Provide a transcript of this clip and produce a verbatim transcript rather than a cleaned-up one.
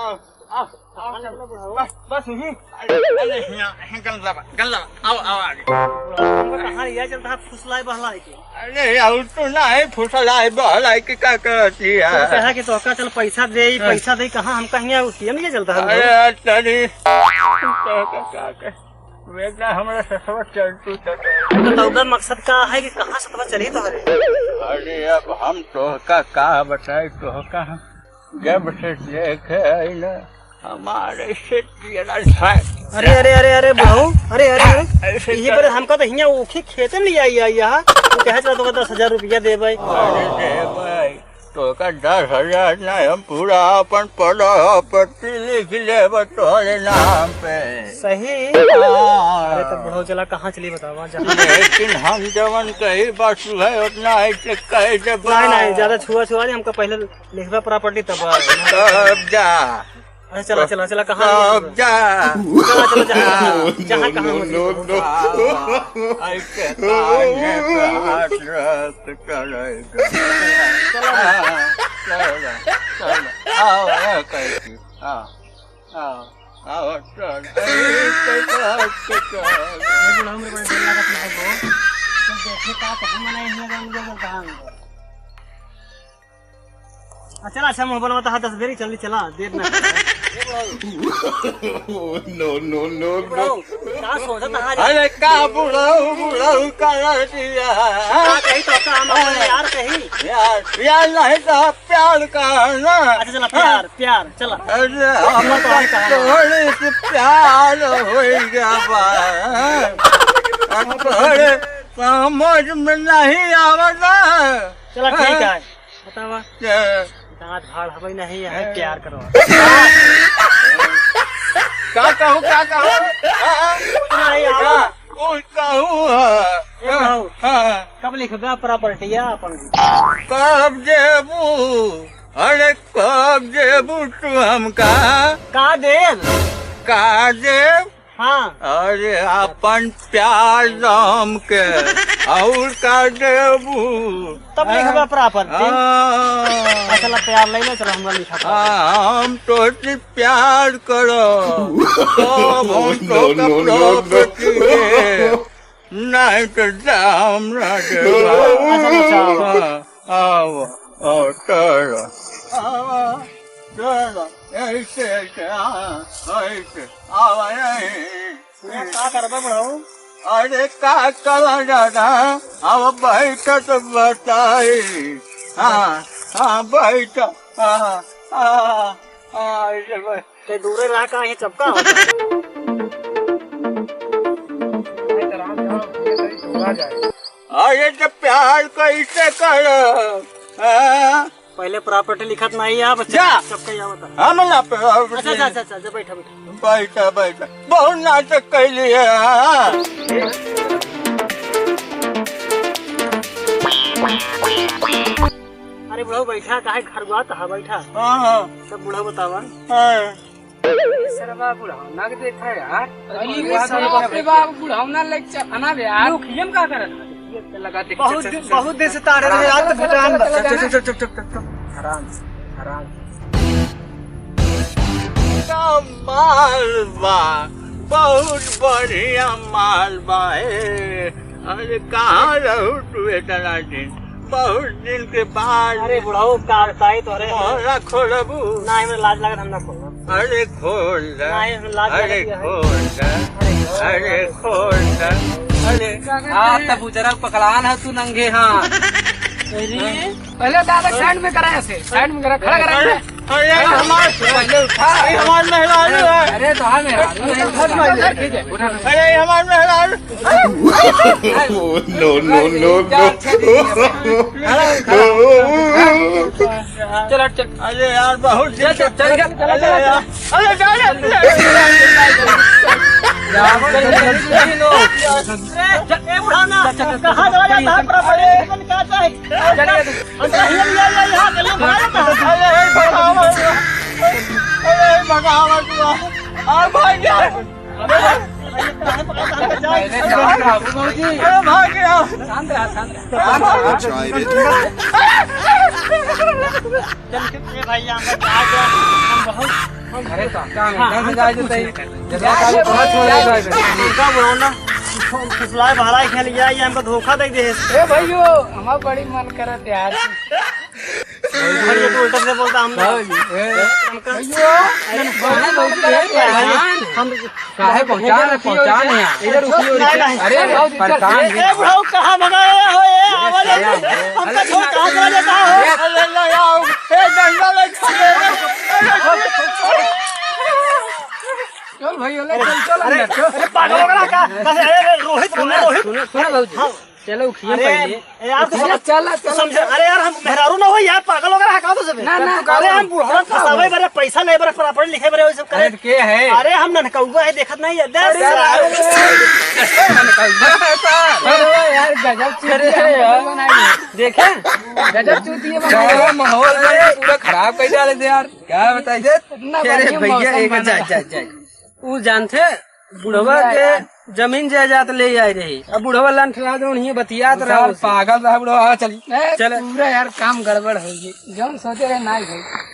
आ, आ, आ, बस, बस, यही। अरे, अरे, यहाँ, यहाँ, गंदा बा, गंदा बा। आओ, आओ, आगे। कहाँ लिया चलता है, फुसलाए बहलाए के? अरे, यार, तू ना है, फुसलाए बहलाए के का करती है? तू कहा कि तोहका चल पैसा दे, हाँ। पैसा दे, कहाँ हमका हियाँ टीएम लिया चलता है? अरे, यार, तनी, तोहका का कर-, बेटा, हमरा ससुर चल, तू चल। तो तोहका मकसद का है कि कहाँ से पता चली तोहरे? अरे, अब हम तोहका का बताई, तोहका हम जब से देखे है ना, हमारे से तेरा साथ। अरे, अरे, अरे, अरे, बहू, अरे, अरे, अरे, ऐसे ये कर- पर हमका तो हियाँ ऊखी खेते में ले आई, आई यहाँ। तू कहे चला तो दस हजार रुपया देबे। अरे देबे, तोहका दस हजार ना, हम पूरा अपन प्रॉपर्टी लिख लेबे तोहरे नाम पे। सही? हाँ। अरे तो बुढ़ऊ चला कहाँ चली बतावा, जहाँ लेकिन हम जवन कही बस है उतना ऐसे कह देबे। नहीं, नहीं, ज्यादा छुआ छुआ नहीं, हमका पहले लिखबा प्रॉपर्टी तब। तब जा। अरे चला, चला, चला, कहाँ तब जा। चला, चला, जहाँ, जहाँ कहाँ मर्जी। No, no, no। ऐसे कान्हे पे हाथ रख करेगा। चला, चला, चला। आओ, आओ, कैसे? आओ, आओ, आओ, चल। ऐसे बात कर। ये बुढ़ा हमरे बड़े डर लागत नहीं है वो। तो देखे का तो हम मना ही नहीं, हम लोग कहाँ हैं? आ, चला, अच्छा, मोबाइल में तो हाथ दस बेरी चल, चला, देर ना। No, no, no, no। बुढ़ऊ, का सोचत है आज? अरे, का बुढ़ऊ, बुढ़ऊ का रह दिया? का कही तो का हम अपन यार कही? यार, यार नहीं तो प्यार का है ना? अच्छा, चला, प्यार, प्यार, चला। अरे, हम तो तोहरे से प्यार हो गया बा। अब तोहरे समझ में नहीं आवता। चला, ठीक है। बतावा। क्या? दांत भाड़ हवे नहीं है, हैं? प्यार करो। का कहूँ, का कहूँ? हाँ? नहीं, आओ। का? कुछ कहूँ, हाँ। ए, आओ। हाँ। कब लिखबा प्रॉपर्टिया अपन? कब देबू? अरे, कब देबू तू हमका? का देब? का देब? हाँ। अरे, अपन प्यार नाम के और का देबू? तब लिखबा प्रॉपर्टी। हाँ। अच्छा, ला प्यार ले ले, चलो, हमरा लिखा था। हाँ, हम तोहसे प्यार करो, तब हम No, तोहका no, no, no। प्रॉपर्टी दे। नहीं तो दाम ना देबा। अच्छा, अच्छा। हाँ, आओ, आओ, चलो। आओ, चलो। ऐसे, ऐसे, हाँ, ऐसे। आओ, यहीं। का करबा बुढ़ऊ? अरे का करा दादा, अब बैठ तो बताई। हाँ, हाँ, बैठ। हाँ, हाँ, हाँ, ऐसे बैठ। ते दूरे रहा का, ये चपका होता है। अरे तो प्यार कैसे करो? हाँ? पहले प्रॉपर्टी लिखत नहीं है, बस जा। चपका ही आवता है। हम ना प्रॉपर्टी। अच्छा, अच्छा, अच्छा, अच्छा, जा बैठा, बैठा। बैठा, बैठा। बहुत नाटक कैली है, हाँ। अरे बुढ़ऊ बैठा, काहे घर गुआत हा, बैठा। हाँ, हाँ। सब बुढ़ऊ बतावा। हाँ। सरवा बुढ़ौना के देखा यार। अरे अरे बाप रे बाप, बुढ़ौना लेके चल, आना बे यार। लोग ये का करत है? ये लगा दे, बहुत चल, चल, दिन, चल, बहुत दिन से तारे रहे यार, तो भेटान बा। चल, चल, चल, चल, चल, चल, चल। आराम से, आराम से। का माल बा, बहुत बढ़िया माल बा। ए, अरे कहाँ रहू तू इतना दिन? बहुत दिन के बाद अरे बुढ़ऊ, का बताई तोरे? मोहल्ला खोलबू? ना, हमरा लाज लागत, हम ना खोलब। अरे खोल दे। ना, हमरा लाज अरे लागत है। खोल दे। अरे अरे खोल दे। अरे हाँ, तब उजरा पकड़ान है तू नंगे हाथ। अरे पहले दादा साइड में करा ऐसे, साइड में करा, खड़ा करा। अरे, अरे, हमार, पहले उठा। अरे, हमार मेहरारू है। अरे, तो हाँ, मेहरारू है। उठा, उठा, उठा, ठीक है, उठा। अरे, हमार मेहरारू। No, no, no, no। खड़ा, खड़ा। चल, हट, चल। अरे यार, बहुत चल, चल, चल, चल, चल, अरे चल, यार। चल। अरे, जा, जा, जा। ए, बुढ़ाना, कहाँ चला जाता है? प्रॉपर्टी लेकिन क्या चाहे? चलिए। हम कहीं नहीं आए, यहाँ के लोग भाग रहे हैं। अरे, भगावत हुआ। अरे, भगावत हुआ। आ, भाग गया। अरे भाग गया। शांत रहा, शांत रहा। I tried it। चल के, ए भाई, हम बता दे, हम बहुत, हम अरे, तो क्या है? हाँ, एकदम से जाए तो सही। जैसा काल को छोड़ दे, जाए। उनका बोलो ना, फुसलाए बहलाए खेल गया, ये हमको धोखा दे दे। ए भाइयो, हमारा बड़ी मन करत यार। भाई, ये तो उल्टा से बोलता हम। भाई, ए, हमका भैया, अरे, अरे, भाई, भाई, हम काहे पहुंचा रहे, पहुंचा नहीं है। इधर रुकिए, नहीं, रुकिए। नहीं। अरे, परेशान ए, ए, बुढ़ाऊ, कहाँ भगा रहे हो? ए, आवाज अरे, हमका छोड़, कहाँ चला जाता हो? अरे, ले, ले आओ। ए, डंडा ले, चल भाई, ले, चल, चल अरे, अंदर। अरे, पागल हो गया का? अरे, अरे, रोहित, सुनो, रोहित। सुनो, सुनो भौजी। हाँ। चलो, उठिए अरे, पहले। ए यार, तू अरे, समझ-, चल, तू चल, समझ-, चल। अरे यार, हम मेहरारू ना हो यार, पागल वगैरह है का तू सब? ना, ना, अरे, हम बुढ़वा ना, फंसावे बरे, पैसा ले बरे, प्रॉपर्टी लिखे बरे, वो सब करे। अरे, के है? अरे, हम ननकौआ है, देखत नहीं है, दस अरे, साल। अरे, अरे, अरे, अरे, यार, गजब चूतिया अरे, यार। बनाई है। देखे? गजब चूतिया बनाई है। माहौल पूरा खराब कर डाले थे यार, क्या बताइए? इतना अरे, बढ़िया भैया, मौसम एक बना जा, है। जा, जा। ऊ जानते, बुढ़वा के जमीन जायदाद ले आए रही। अब बुढ़वा लंठरा जौन हिये बतियात रहा साल उसे। पागल रहा बुढ़वा, हाँ, चली। ए, चल। पूरा यार काम गड़बड़ होई गई। जौन सोचे रहे, ना होई।